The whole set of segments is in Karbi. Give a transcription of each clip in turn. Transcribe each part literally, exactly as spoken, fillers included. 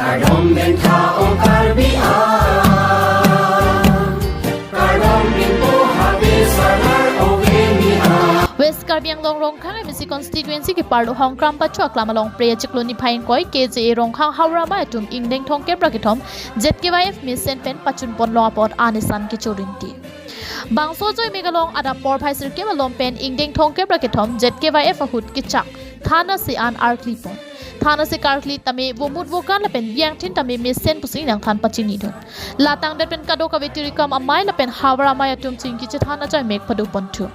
Kardom den tha ong Karbi a, kardom den po habe salar ove ni a. West Karbi Anglong Rongkhang M A C constituency keparlo Hongkram Pacho aklam along Phre achiklo niphai ingkoi K J A Rongkhang Havar Amei atum ingdeng thomkep ra kethom Z K Y F mesen pen pachun ponlong apot an isan kechorinti. Bangso ajoine Megalong adap porphai sirkep alom pen ingdeng thomkep ra kethom Z K Y F ahut kechak thanasi an arkli pon. Thanasi karkli tame vomut vokan lapen biang thin tame mesen pusi nangthan pachini dun. Latangdet pen kadokave Tirikam Amei lapen Havar Amei atum chingki chethan ajoine pado ponthu.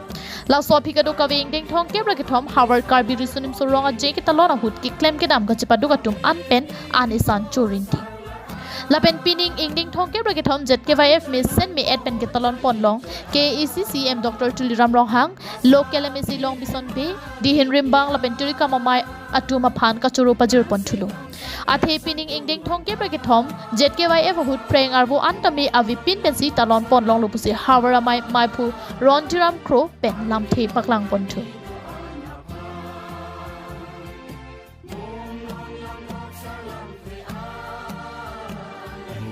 Laso aphi kadokave ingdeng thomkep ra kethom Havar Karbi Riso Nimso Rong Aje ketalon ahut keklem kedam kachepaduk atum an pen an isan chorinti. Lapen pining ingdeng thomkep ra kethom Z K Y F mesen me-et pen ketalon ponlong K A A C C E M Doctor Tuliram Ronghang, local M A C Longbison Bey, Dihin Rimbang lapen Tirikam Amei atum aphan kachoro pajir ponthulo. Athe pining ingdeng thomkep ra kethom Z K Y F ahut phreng arvo an tame avepin pensi talon ponlonglo pusi Havar Amei meiphu Rondiram Kro pen lamthe paklang ponthu.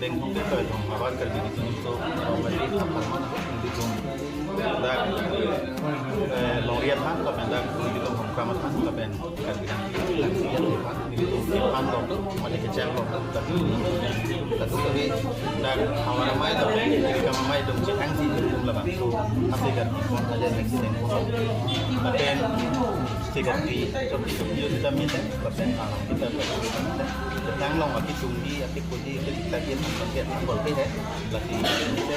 Ingdeng thomkep ra kethom Havar Karbi Riso Nimso Rong Aje apharman ahut nelitum dak, eh, longri aphan lapen dak nelitum Hongkram aphan lapen Karbi Anglong aphan nelitum aphan lo mate kechak lo, tapi tapi dak Havar Amei lapen Tirikam Amei atum chethangsi nelitum labangso ase Karbi pon aja accident pon lapen State Karbi chokche chokche kita mesen lapen alam kita kita tang long aki chungdi aki kudi kita kita kita kita kita kita kita kita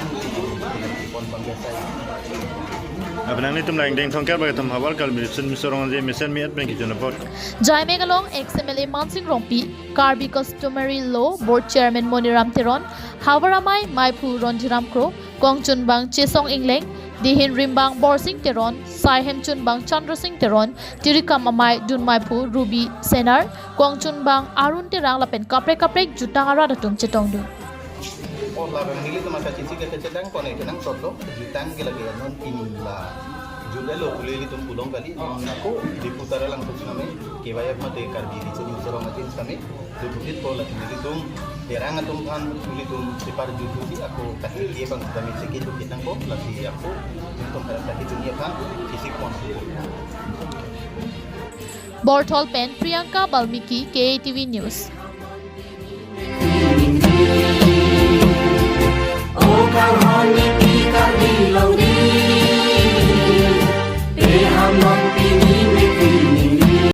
pon pon biasa ya. Apnang nelitum la ingdeng thomkep ra kethom Havar Karbi Riso Nimso Rong Aje mesen me-et pen kechun apot. Ajoine Megalong ex M L A Mansing Rongpi, Karbi Customary Law Board Chairman Moniram Teron, Havar Amei meiphu Rondiram Kro, kongchunbang Chesong Engleng, Dihin Rimbang Borsing Teron, Saihem chunbang Chandra Sing Teron, Tirikam Amei dunmeiphu Ruby Senar, kongchunbang Arun Terang lapen kaprek kaprek jutang arat atum chetongdun. Oh, labang nelitum aka chisi ke kachetang kone kenang sotlo, jutang ke lagi non pini la. Juta lo kuli nelitum pulong kali, non ako diputar lang tus name, K Y F mate Karbi Riso Nimso Rong Aje kami. Juthusit po lasi nelitum Terang atum aphan nelitum sipar juthusi ako kasi ke bang kami siki juthusit nangpo lasi ako nelitum harap kasi dunia aphan sisi pon. Borthol pen Priyanka Balmiki, K A T V News.